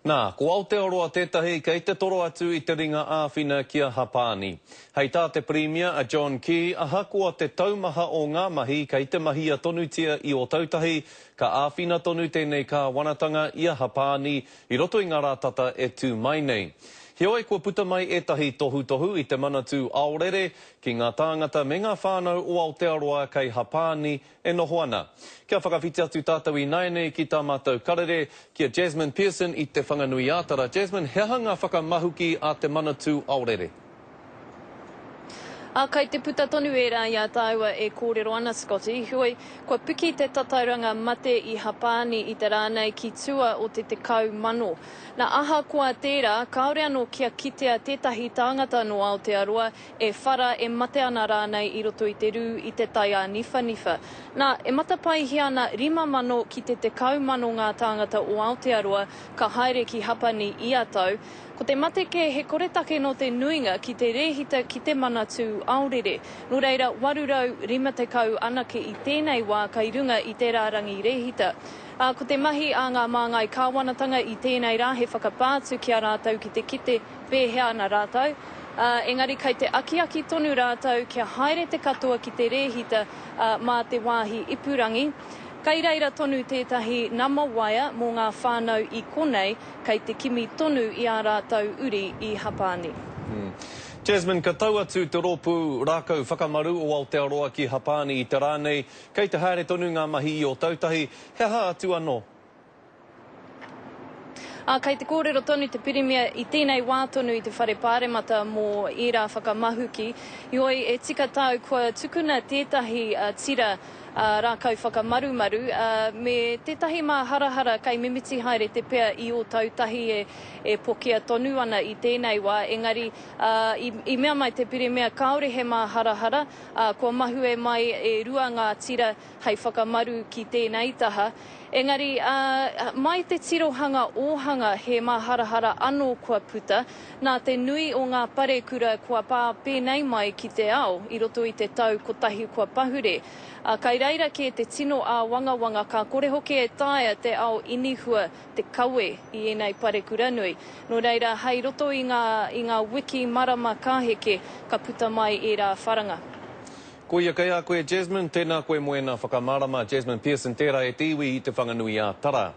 Nā, ko Aotearoa tētahi kei te toro atu i te ringa āwhina ki a Hapāni. Hei tā te Pirimia a John Key, ahakoa te taumaha o ngā mahi kei te mahia tonutia i Ōtautahi, ka āwhina tonu tēnei kāwanatanga i a Hapāni i roto i ngā rā tata e tū mai nei. Heoi, kua puta mai ētahi tohutohu i te Manatū Aorere ki ngā tāngata me ngā whānau o Aotearoa kei Hapāni e noho ana. Kia whakawhiti atu tātou ināianei ki tā mātou karere, ki a Jasmine Pearson i Te Whanganui-ā-Tara. Jasmine, he aha ngā whakamahuki a Te Manatū Aorere? Ā, kai te puta tonu ērā i a tāua e kōrero ana, Scotty. Heoi, kua piki te tatauranga mate i Hapāni i te rā nei ki tua o te 10,000. Nā, ahakoa tērā, kāore anō kia kitea tētahi tāngata nō Aotearoa e whara, e mate ana rānei i roto i te rū i te tai āniwhaniwha. Nā, e matapaehia ana 5,000 ki te 10,000 ngā tāngata o Aotearoa ka haere ki Hapani ia tau. Ko te mate kē he koretake nō te nuinga ki te rēhita ki te Manatū Aorere. Nō reira, 850 anake i tēnei wā kai runga i te rārangi rēhita. Ā, ko te mahi a ngā māngai kāwanatanga i tēnei rā he whakapā atu ki a rātou ki te kite pēhea ana rātou, ā, engari kei te akiaki tonu rātou kia haere te katoa ki te rēhita, ā, mā te wāhi ipurangi. Kei reira tonu tētahi nama waea mō ngā whānau i konei kei te kimi tonu i ā rātou uri i Hapāni. Jasmine, ka tau atu te rōpū Rākau Whakamaru o Aotearoa ki Hapāni i te rā nei, kei te haere tonu ngā mahi i Ōtautahi, he aha atu anō? Ā, kei te kōrero tonu te Pirimia i tēnei wā tonu i te Whare Pāremata mō ērā whakamahuki. Heoi, e tika tāu kua tukuna tētahi tira rākau whakamarumaru, ā, me tētahi māharahara kei mimiti haere te pea i Ōtautahi e, e pokea tonu ana i tēnei wā, engari, ā, i, i mea mai te Pirimia kāore he māharahara, ā, kua mahue mai e rua ngā tira hei whakamaru ki tēnei taha. Engari, ā, mai te tirohanga ōhanga he māharahara anō kua puta, nā te nui o ngā parekura kua pā pēnei mai ki te ao i roto i te tau kotahi kua pahure. Ā, kai reira kē te tino āwangawanga ka kore hoki e taea te ao inihua te kawe i ēnei parekura nui. Nō reira, hei roto i ngā, i ngā wiki, marama ka heke, ka puta mai ērā wharanga. Koia kei a koe Jasmine, tēnā koe mō ēnā whakamārama, Jasmine Pearson tērā e te iwi i Te Whanganui-ā-Tara.